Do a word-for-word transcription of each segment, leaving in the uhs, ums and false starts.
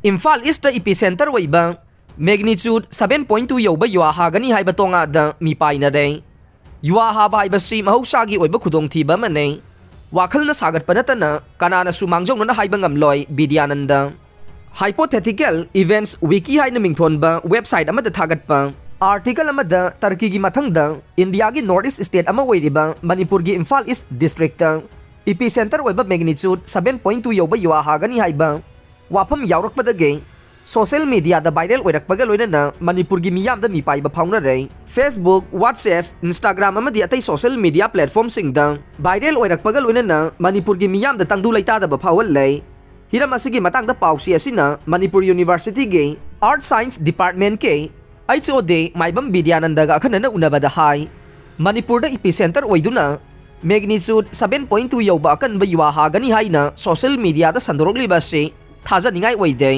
Imphal east ꯏꯄꯤ centre ꯑꯣꯏꯕ magnitude seven point two ꯌꯧꯕ ꯌꯨꯍꯥ ꯍꯥꯒꯅꯤ ꯍꯥꯏꯕ ꯇꯣꯉꯥꯗ ꯃꯤ ꯄꯥꯏꯅꯔꯦ꯫ ꯌꯨꯍꯥ ꯍꯥꯕ ꯍꯥꯏꯕꯁꯤ ꯃꯍꯧꯁꯥꯒꯤ ꯑꯣꯏꯕ ꯈꯨꯗꯣꯡꯊꯤꯕ ꯑꯃꯅꯤ꯫ ꯋꯥꯈꯜꯅ ꯁꯥꯒꯠꯄ ꯅꯠꯇꯅ ꯀꯅꯥꯅꯁꯨ ꯃꯥꯡꯖꯧꯅꯅ ꯍꯥꯏꯕ ꯉꯝꯂꯣꯏ꯫ ꯕꯤꯗ꯭ꯌꯥꯅꯟꯗ Hypothetical Events Wiki ꯍꯥꯏꯅ ꯃꯤꯡꯊꯣꯟꯕ ꯋꯦꯕꯁꯥꯏꯠ ꯑꯃꯗ ꯊꯥꯒꯠꯄ ꯑꯥꯔꯇꯤꯀꯜ ꯑꯃꯗ ꯇꯔꯀꯤꯒꯤ ꯃꯊꯪꯗ ꯏꯟꯗꯤꯌꯥꯒꯤ ꯅꯣꯔꯠ ꯏꯁ ꯁ꯭ꯇꯦꯠ ꯑꯃ ꯑꯣꯏꯔꯤꯕ ꯃꯅꯤꯄꯨꯔꯒꯤ ꯏꯝꯐꯥꯜ ꯏꯁ ꯗꯤꯁꯇ꯭ꯔꯤꯛꯇ ꯏꯄꯤ ꯁꯦꯟꯇꯔ ꯑꯣꯏꯕ magnitude seven point two ꯌꯧꯕ ꯌꯨꯍꯥ ꯍꯥꯒꯅꯤ ꯍꯥꯏꯕ ꯋꯥꯐꯝ ꯌꯥꯎꯔꯛꯄꯗꯒꯤ ꯁꯣꯁꯤꯌꯦꯜ ꯃꯤꯗꯤꯌꯥꯗ ꯚꯥꯏꯔꯦꯜ ꯑꯣꯏꯔꯛꯄꯒ ꯂꯣꯏꯅꯅ ꯃꯅꯤꯄꯨꯔꯒꯤ ꯃꯤꯌꯥꯝꯗ ꯃꯤꯄꯥꯏꯕ ꯐꯥꯎꯅꯔꯦ꯫ Facebook, WhatsApp, Instagram ꯑꯃꯗꯤ ꯑꯇꯩ ꯁꯣꯁꯤꯌꯦꯜ ꯃꯤꯗꯤꯌꯥ ꯄ꯭ꯂꯦꯠꯐꯣꯝꯁꯤꯡꯗ ꯚꯥꯏꯔꯦꯜ ꯑꯣꯏꯔꯛꯄꯒ ꯂꯣꯏꯅꯅ ꯃꯅꯤꯄꯨꯔꯒꯤ ꯃꯤꯌꯥꯝꯗ ꯇꯪꯗꯨ ꯂꯩꯇꯥꯗꯕ ꯐꯥꯎꯍꯜꯂꯦ꯫ ꯍꯤꯔꯝ ꯑꯁꯤꯒꯤ ꯃꯇꯥꯡꯗ ꯄꯥꯎꯆꯦ ꯑꯁꯤꯅ ꯃꯅꯤꯄꯨꯔ ꯌꯨꯅꯤꯚꯔꯁꯤꯇꯤꯒꯤ ꯑꯥꯔꯠ ꯁꯥꯏꯟꯁ ꯗꯤꯄꯥꯔꯠꯃꯦꯟꯠꯀꯤ ꯑꯩꯆ ꯑꯣ ꯗꯤ ꯃꯥꯏꯕꯝ ꯕꯤꯗ꯭ꯌꯥꯅꯟꯗꯒ ꯑꯈꯟꯅꯅ ꯎꯅꯕꯗ ꯍꯥꯏ, ꯃꯅꯤꯄꯨꯔꯗ ꯏꯄꯤ ꯁꯦꯟꯇꯔ ꯑꯣꯏꯗꯨꯅ magnitude seven point two ꯌꯧꯕ ꯑꯀꯟꯕ ꯌꯨꯍꯥ ꯍꯥꯒꯅꯤ ꯍꯥꯏꯅ ꯁꯣꯁꯤꯌꯦꯜ ꯃꯤꯗꯤꯌꯥꯗ ꯁꯟꯗꯣꯔꯛꯂꯤꯕ ꯑꯁꯤ ꯊꯥꯖꯅꯤꯡꯉꯥꯏ ꯑꯣꯏꯗꯦ꯫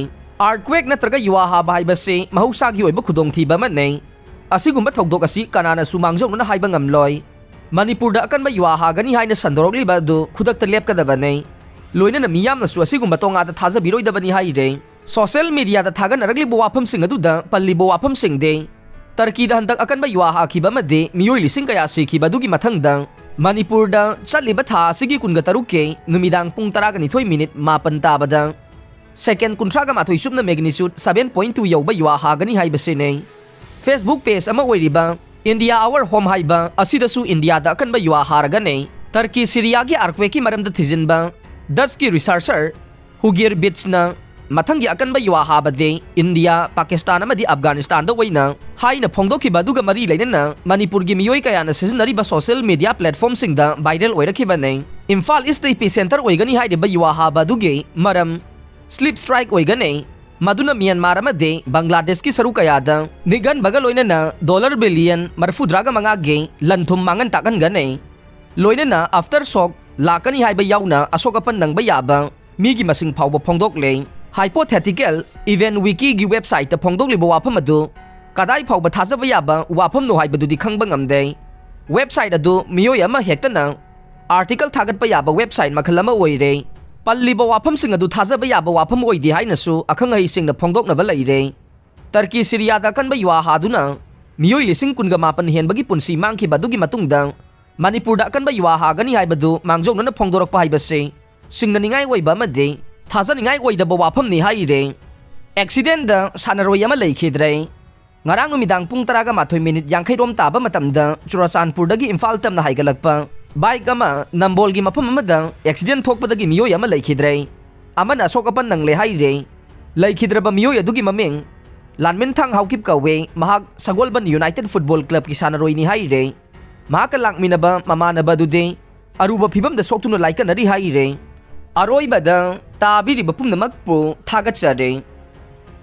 Earthquake ꯅꯠꯇ꯭ꯔꯒ ꯌꯨꯍꯥ ꯍꯥꯕ ꯍꯥꯏꯕꯁꯤ ꯃꯍꯧꯁꯥꯒꯤ ꯑꯣꯏꯕ ꯈꯨꯗꯣꯡꯊꯤꯕ ꯑꯃꯅꯤ꯫ ꯑꯁꯤꯒꯨꯝꯕ ꯊꯧꯗꯣꯛ ꯑꯁꯤ ꯀꯅꯥꯅꯁꯨ ꯃꯥꯡꯖꯧꯅꯅ ꯍꯥꯏꯕ ꯉꯝꯂꯣꯏ꯫ ꯃꯅꯤꯄꯨꯔꯗ ꯑꯀꯟꯕ ꯌꯨꯍꯥ ꯍꯥꯒꯅꯤ ꯍꯥꯏꯅ ꯁꯟꯗꯣꯔꯛꯂꯤꯕ ꯑꯗꯨ ꯈꯨꯗꯛꯇ ꯂꯦꯞꯀꯗꯕꯅꯤ꯫ ꯂꯣꯏꯅꯅ ꯃꯤꯌꯥꯝꯅꯁꯨ ꯑꯁꯤꯒꯨꯝꯕ ꯇꯣꯉꯥꯗ ꯊꯥꯖꯕꯤꯔꯣꯏꯗꯕꯅꯤ ꯍꯥꯏꯔꯦ꯫ ꯁꯣꯁꯤꯌꯦꯜ ꯃꯤꯗꯤꯌꯥꯗ ꯊꯥꯒꯠꯅꯔꯛꯂꯤꯕ ꯋꯥꯐꯝꯁꯤꯡ ꯑꯗꯨꯗ ꯄꯜꯂꯤꯕ ꯋꯥꯐꯝꯁꯤꯡꯗꯤ ꯇꯔꯀꯤꯗ ꯍꯟꯗꯛ ꯑꯀꯟꯕ ꯌꯨꯍꯥ ꯍꯥꯈꯤꯕ ꯑꯃꯗꯤ ꯃꯤꯑꯣꯏ ꯂꯤꯁꯤꯡ ꯀꯌꯥ ꯁꯤꯈꯤꯕ ꯑꯗꯨꯒꯤ ꯃꯊꯪꯗ ꯃꯅꯤꯄꯨꯔꯗ ꯆꯠꯂꯤꯕ ꯊꯥ ꯑꯁꯤꯒꯤ ꯀꯨꯟꯒ ꯇꯔꯨꯛꯀꯤ ꯅꯨꯃꯤꯗꯥꯡ ꯄꯨꯡ ꯇꯔꯥꯒ ꯅꯤꯊꯣꯏ ꯃꯤꯅꯤꯠ ꯃꯥꯄꯟ ꯇꯥꯕꯗ ꯁꯦꯀꯦꯟ ꯀꯨꯟꯊ꯭ꯔꯥꯒ ꯃꯥꯊꯣꯏ ꯆꯨꯞꯅ magnitude seven point two ꯌꯧꯕ ꯌꯨꯍꯥ ꯍꯥꯒꯅꯤ ꯍꯥꯏꯕꯁꯤꯅꯤ꯫ Facebook page ꯑꯃ ꯑꯣꯏꯔꯤꯕ India Our Home ꯍꯥꯏꯕ ꯑꯁꯤꯗꯁꯨ ꯏꯟꯗꯤꯌꯥꯗ ꯑꯀꯟꯕ ꯌꯨꯍꯥ ꯍꯥꯔꯒꯅꯤ꯫ ꯇꯔꯀꯤ ꯁꯤꯔꯤꯌꯥꯒꯤ earthquakeꯀꯤ ꯃꯔꯝꯗ ꯊꯤꯖꯤꯟꯕ ꯗꯆꯀꯤ researcher ꯍꯨꯒꯤꯔ ꯕꯤꯠꯁꯅ ꯃꯊꯪꯒꯤ ꯑꯀꯟꯕ ꯌꯨꯍꯥ ꯍꯥꯕꯗꯤ ꯏꯟꯗꯤꯌꯥ, ꯄꯥꯀꯤꯁꯇꯥꯟ ꯑꯃꯗꯤ ꯑꯐꯒꯥꯅꯤꯁꯇꯥꯟꯗ ꯑꯣꯏꯅ ꯍꯥꯏꯅ ꯐꯣꯡꯗꯣꯛꯈꯤꯕ ꯑꯗꯨꯒ ꯃꯔꯤ ꯂꯩꯅꯅ ꯃꯅꯤꯄꯨꯔꯒꯤ ꯃꯤꯑꯣꯏ ꯀꯌꯥꯅ ꯁꯤꯖꯤꯟꯅꯔꯤꯕ ꯁꯣꯁꯤꯌꯦꯜ ꯃꯤꯗꯤꯌꯥ ꯄ꯭ꯂꯦꯠꯐꯣꯝꯁꯤꯡꯗ ꯚꯥꯏꯔꯦꯜ ꯑꯣꯏꯔꯛꯈꯤꯕꯅꯤ꯫ ꯏꯝꯐꯥꯜ ꯏꯁꯇ ꯏꯄꯤ ꯁꯦꯟꯇꯔ ꯑꯣꯏꯒꯅꯤ ꯍꯥꯏꯔꯤꯕ ꯌꯨꯍꯥ ꯍꯥꯕ ꯑꯗꯨꯒꯤ ꯃꯔꯝ sleep strike ꯑꯣꯏꯒꯅꯤ꯫ ꯃꯗꯨꯅ ꯃ꯭ꯌꯥꯟꯃꯥꯔ ꯑꯃꯗꯤ ꯕꯪꯒ꯭ꯂꯥꯗꯦꯁꯀꯤ ꯁꯔꯨꯛ ꯀꯌꯥꯗ ꯅꯤꯛꯍꯟꯕꯒ ꯂꯣꯏꯅꯅ ꯗꯣꯂꯔ ꯕꯤꯂꯤꯌꯟ ꯃꯔꯤꯐꯨꯇꯔꯥꯒ ꯃꯉꯥꯒꯤ ꯂꯟ ꯊꯨꯝ ꯃꯥꯡꯍꯟ ꯇꯥꯛꯍꯟꯒꯅꯤ꯫ ꯂꯣꯏꯅꯅ aftershock ꯂꯥꯛꯀꯅꯤ ꯍꯥꯏꯕ ꯌꯥꯎꯅ ꯑꯁꯣꯛ ꯑꯄꯟ ꯅꯪꯕ ꯌꯥꯕ ꯃꯤꯒꯤ ꯃꯁꯤꯡ ꯐꯥꯎꯕ ꯐꯣꯡꯗꯣꯛꯂꯦ꯫ Hypothetical Event Wikiꯒꯤ websiteꯇ ꯐꯣꯡꯗꯣꯛꯂꯤꯕ ꯋꯥꯐꯝ ꯑꯗꯨ ꯀꯗꯥꯏ ꯐꯥꯎꯕ ꯊꯥꯖꯕ ꯌꯥꯕ ꯋꯥꯐꯝꯅꯣ ꯍꯥꯏꯕꯗꯨꯗꯤ ꯈꯪꯕ ꯉꯝꯗꯦ꯫ Website ꯑꯗꯨ ꯃꯤꯑꯣꯏ ꯑꯃ ꯍꯦꯛꯇꯅ article ꯊꯥꯒꯠꯄ ꯌꯥꯕ website ꯃꯈꯜ ꯑꯃ ꯑꯣꯏꯔꯦ꯫ ꯄꯜꯂꯤꯕ ꯋꯥꯐꯝꯁꯤꯡ ꯑꯗꯨ ꯊꯥꯖꯕ ꯌꯥꯕ ꯋꯥꯐꯝ ꯑꯣꯏꯗꯦ ꯍꯥꯏꯅꯁꯨ ꯑꯈꯪ ꯑꯍꯩꯁꯤꯡꯅ ꯐꯣꯡꯗꯣꯛꯅꯕ ꯂꯩꯔꯦ꯫ ꯇꯔꯀꯤ ꯁꯤꯔꯤꯌꯥꯗ ꯑꯀꯟꯕ ꯌꯨꯍꯥ ꯍꯥꯗꯨꯅ ꯃꯤꯑꯣꯏ ꯂꯤꯁꯤꯡ ꯀꯨꯟꯒ ꯃꯥꯄꯟ ꯍꯦꯟꯕꯒꯤ ꯄꯨꯟꯁꯤ ꯃꯥꯡꯈꯤꯕ ꯑꯗꯨꯒꯤ ꯃꯇꯨꯡꯗ ꯃꯅꯤꯄꯨꯔꯗ ꯑꯀꯟꯕ ꯌꯨꯍꯥ ꯍꯥꯒꯅꯤ ꯍꯥꯏꯕꯗꯨ ꯃꯥꯡꯖꯧꯅꯅ ꯐꯣꯡꯗꯣꯔꯛꯄ ꯍꯥꯏꯕꯁꯤ ꯁꯤꯡꯅꯅꯤꯡꯉꯥꯏ ꯑꯣꯏꯕ ꯑꯃꯗꯤ ꯊꯥꯖꯅꯤꯡꯉꯥꯏ ꯑꯣꯏꯗꯕ ꯋꯥꯐꯝꯅꯤ ꯍꯥꯏꯔꯦ꯫ ꯑꯦꯛꯁꯤꯗꯦꯟꯗ ꯁꯥꯟꯅꯔꯣꯏ ꯑꯃ ꯂꯩꯈꯤꯗ꯭ꯔꯦ꯫ ꯉꯔꯥꯡ ꯅꯨꯃꯤꯗꯥꯡ ꯄꯨꯡ ꯇꯔꯥꯒ ꯃꯥꯊꯣꯏ ꯃꯤꯅꯤꯠ ꯌꯥꯡꯈꯩ ꯔꯣꯝ ꯇꯥꯕ ꯃꯇꯝꯗ ꯆꯨꯔꯆꯥꯟꯄꯨꯔꯗꯒꯤ ꯏꯝꯐꯥꯜ ꯇꯝꯅ ꯍꯥꯏꯒꯠꯂꯛꯄ ꯕꯥꯏꯛ ꯑꯃ ꯅꯝꯕꯣꯜꯒꯤ ꯃꯐꯝ ꯑꯃꯗ ꯑꯦꯛꯁꯤꯗꯦꯟ ꯊꯣꯛꯄꯗꯒꯤ ꯃꯤꯑꯣꯏ ꯑꯃ ꯂꯩꯈꯤꯗ꯭ꯔꯦ꯫ ꯑꯃꯅ ꯑꯁꯣꯛ ꯑꯄꯟ ꯅꯪꯂꯦ ꯍꯥꯏꯔꯦ꯫ ꯂꯩꯈꯤꯗ꯭ꯔꯕ ꯃꯤꯑꯣꯏ ꯑꯗꯨꯒꯤ ꯃꯃꯤꯡ ꯂꯥꯟꯃꯤꯟꯊꯥꯡ ꯍꯥꯎꯀꯤꯞ ꯀꯧꯋꯦ꯫ ꯃꯍꯥꯛ ꯁꯒꯣꯜꯕꯟ ꯌꯨꯅꯥꯏꯇꯦꯗ ꯐꯨꯠꯕꯣꯜ ꯀ꯭ꯂꯕꯀꯤ ꯁꯥꯟꯅꯔꯣꯏꯅꯤ ꯍꯥꯏꯔꯦ꯫ ꯃꯍꯥꯛꯀ ꯂꯥꯛꯃꯤꯟꯅꯕ ꯃꯃꯥꯟꯅꯕ ꯑꯗꯨꯗꯤ ꯑꯔꯨꯕ ꯐꯤꯕꯝꯗ ꯁꯣꯛꯇꯨꯅ ꯂꯥꯏꯀꯠꯅꯔꯤ ꯍꯥꯏꯔꯦ꯫ ꯑꯔꯣꯏꯕꯗ ꯇꯥꯕꯤꯔꯤꯕ ꯄꯨꯝꯅꯃꯛꯄꯨ ꯊꯥꯒꯠꯆꯔꯤ꯫